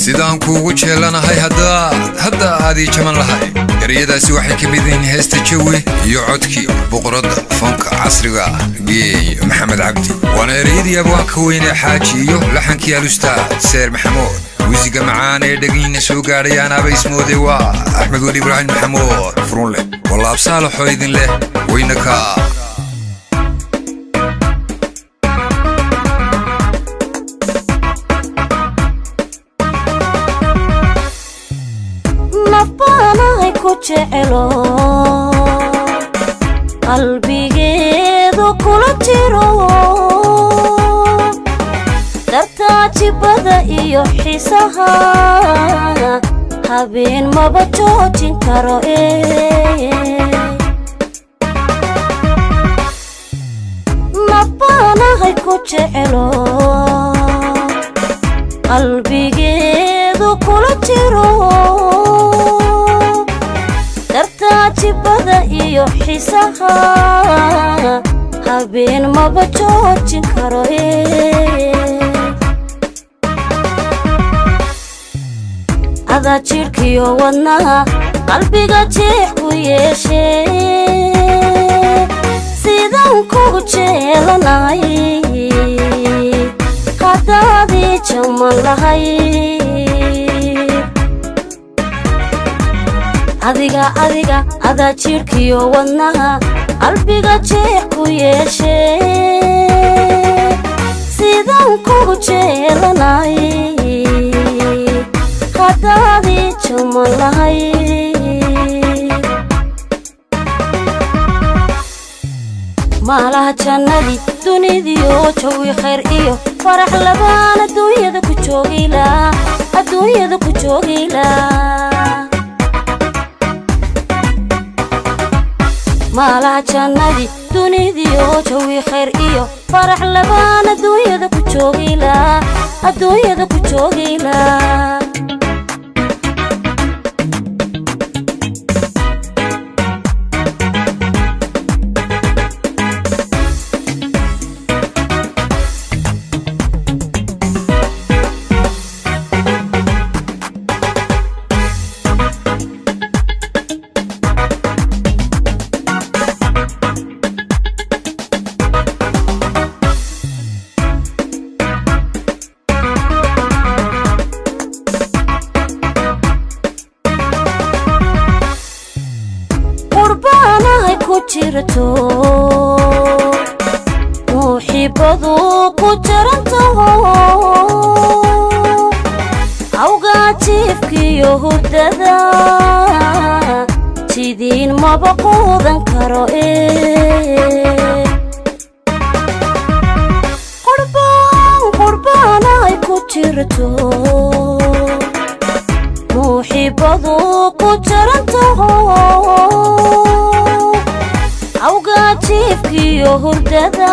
Sidaan kuugu jeelanahay haddaad hadda aadii jaman lahay. Ereyadaasi waxay ka mid yihiin heesta Jawi iyo codkii boqoradda fanka casriga ah, Geey Maxamed Cabdi. Waana ereyadii abwaanka weyne Xaaji iyo laxankii alustaad Seer Maxamuud. Muusiga macaan ee dhegiina soo gaadhay anaaba ismoode waa Axmed Weli Ibraahim Maxamuud Furunleh. Walaab saalaxoo idin leh weyna ka. Nafbaanahay ku jecelo, qalbigeedu kula jiro, dartaajibada iyo xiisaha habeen maba joojin karo. Nafbaanahay ku jecelo, qalbigeedu kula jiro, dartaajibada iyo xiisaha habeen maba joojin karo. Adaa jidhkiyo wadnaha qalbiga jeex ku yeeshee, sidaan kugu jeelanahay haddaadii jaman lahay. Adiga, adiga, adaa jidhkiyo wadnaha qalbiga jeex ku yeeshee, sidaan kugu jeelanahay haddaadii jaman lahay. Maalaha jannadii dunidiyo jawi khayr iyo farax labaan adduunyada ku joogayla, adduunyada ku joogayla. Maalaha jannadii dunidiyo jawi khayr iyo farax labaan adduunyada ku joogayla, adduunyada ku joogayla. Qurbaanahay ku jirto, muuxibadu ku jarantaho, awgaa jiifkiyo hurdada jidiin maba quudan karo. Qurbaanahay ku jirto, muuxibadu ku jarantaho, awgaa jiifkiyo hurdada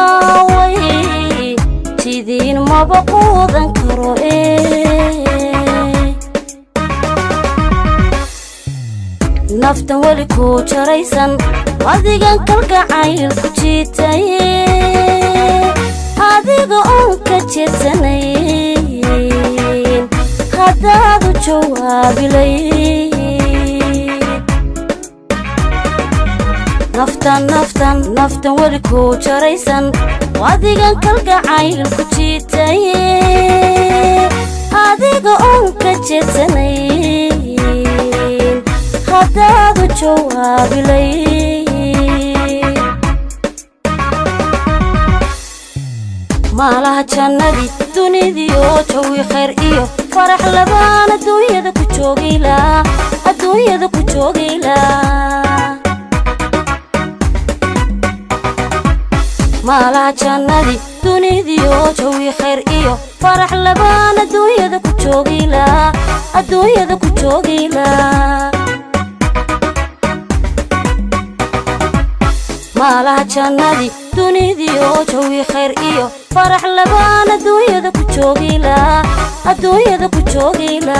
way jidiin maba quudan karo. Naftan weli kuu jaraysan, adigan kalgacayl ku jiitay, adiga oon ka jeedsanayn haddaadu jawaabilay. Naftan, naftan, naftan weli kuu jaraysan, adigan kalgacayl ku jiitay, adiga oon ka jeedsanayn haddaadu jawaabilay. Maalaha jannadii dunidiyo jawi khayr iyo farax labaan adduunyada ku joogayla, adduunyada ku joogayla. Maalaha jannadii dunidiyo jawi khayr iyo farax labaan adduunyada ku joogayla, adduunyada ku joogayla. Maalaha jannadii dunidiyo jawi khayr iyo farax labaan adduunyada ku joogayla, adduunyada ku joogayla.